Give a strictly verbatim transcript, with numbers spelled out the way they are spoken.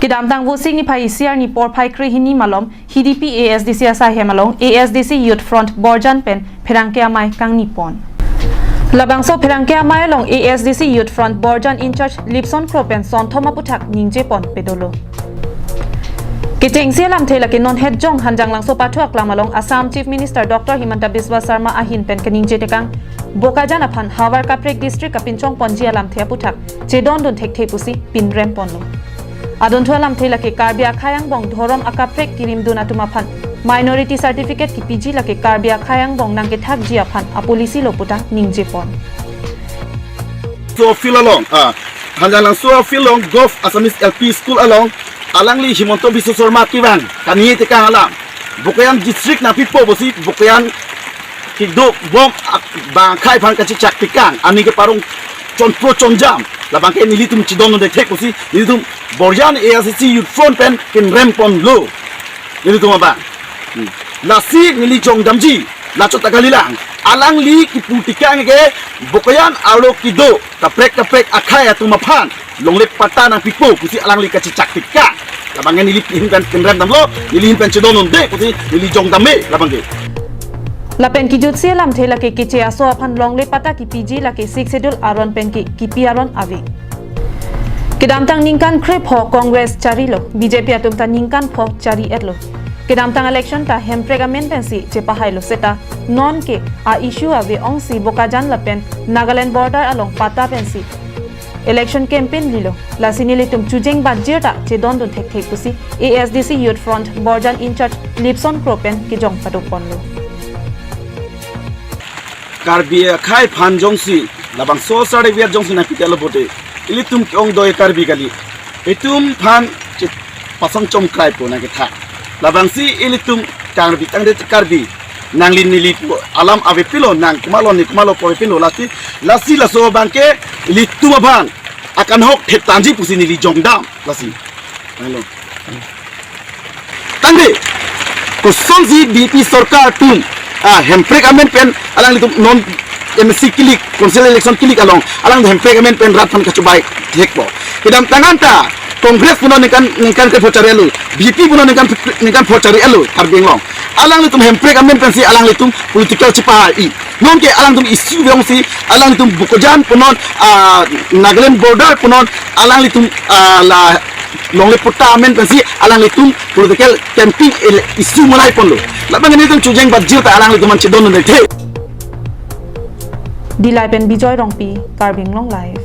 Kedamtang Vosik niphai isi arni porphai krehini malom Hidipi A S D C asaihem along A S D C Youth Front Borjan pen pherangke amei kangni pon. Labangso pherangke amei along A S D C Youth Front Borjan in-charge Lipson Kro pen sonthom aputhak ningje pon pedolo. Kechengsi alamthe lake non Hetjong Hanjanglangso pathu aklam along Assam Chief Minister Doctor Himanta Biswa Sarma ahin pen keningje tekang Bokajan aphan havar kaprek district kapinchong ponji alamthe aputhak chedondun thekthe pusi pinrem ponlo. Adunthu alamthe lake Karbi akhei angbong dhorom akaprek kirimdun atum aphan minority certificate kipiji lake Karbi akhei angbong nangkethakji aphan apolicy lo puta ningje pon. So field along, ah, Hanjanglangso field along Govt Assamese L P School along alangli Himanta Biswa Sarma kevang kani tekang alam Bokajan district nangpipo pusi Bokajan kedobom ak-, bang akhei aphan kachechak tekang ani keparong chonpro chonjam labangke nelitum chedondun thekthe pusi nelitum Borjan A S D C Youth Front pen pinrem ponlo. Nelitum abang. Hmm. Lasi neli jongdamji, lachot ta kalilang. Alangli kipu tekang ke Bokajan arlo kedo kaprek kaprek akhei atum aphan longle patta nangpipo pusi alangli kachechak tekang. Labangke neli ahin pen pinrem damlo, neli ahin pen chedondunde pusi neli jongdam me labangke. Lapen kejutsi alamthe lake keche aso aphan longle patta kipiji lake Sixth Schedule aron pen ke kipi aron ave. Kedamtang ningkan krepho Congress charilo, B J P atum ta ningkan pho chari-etlo. Kedamtang election ta hemprek amen pensi chepahailo seta non ke a-issue ave ongsi Bokajan lapen Nagaland border along patta pensi election campaign lilo. Lasi nelitum chujeng batjir ta chedondun thekthe pusi A S D C Youth Front Borjan in-charge Lipson Kro pen kejong pado ponlo. Karbi akhei aphan jongsi labangso sar area jongsi nangpitelo bote, ilitum ke-ongdoi Karbi kali. Itum aphan chepasong chomkraipo nangkethak. Labangsi ilitum Karbi tangte Karbi nangli neli pu alam avepinlo, nang komatlo ne komatlo pu avepinlo, lasi lasi laso abangke ilitum aphan akanghok theptanji pusi neli jongdam lasi. Hello. Tangte kosonsi B J P sorkar atum, ah, hemprek amen pen alanglitum non M A C kilik, council election kilik along alang hemprek amen pen rat aphan kachobai thekpo. Kedamtang anta Congress punon ningkan ningkan ke pho chari-etlo, B J P punon ningkan ningkan pho chari-etlo Karbi Anglong. Alanglitum hemprek amen pensi alanglitum political chepahai. Non ke alangtum issue ave ongsi alanglitum Bokajan punon, ah, Nagaland border punon alanglitum, ah, la longle patta amen pensi alanglitum political campaign ele issue malai ponlo. Labang nelitum chujeng batjir ta alanglitum aphan chedondun thekthe. Dillai pen Bijoy Rongpi, Karbi Anglong Live.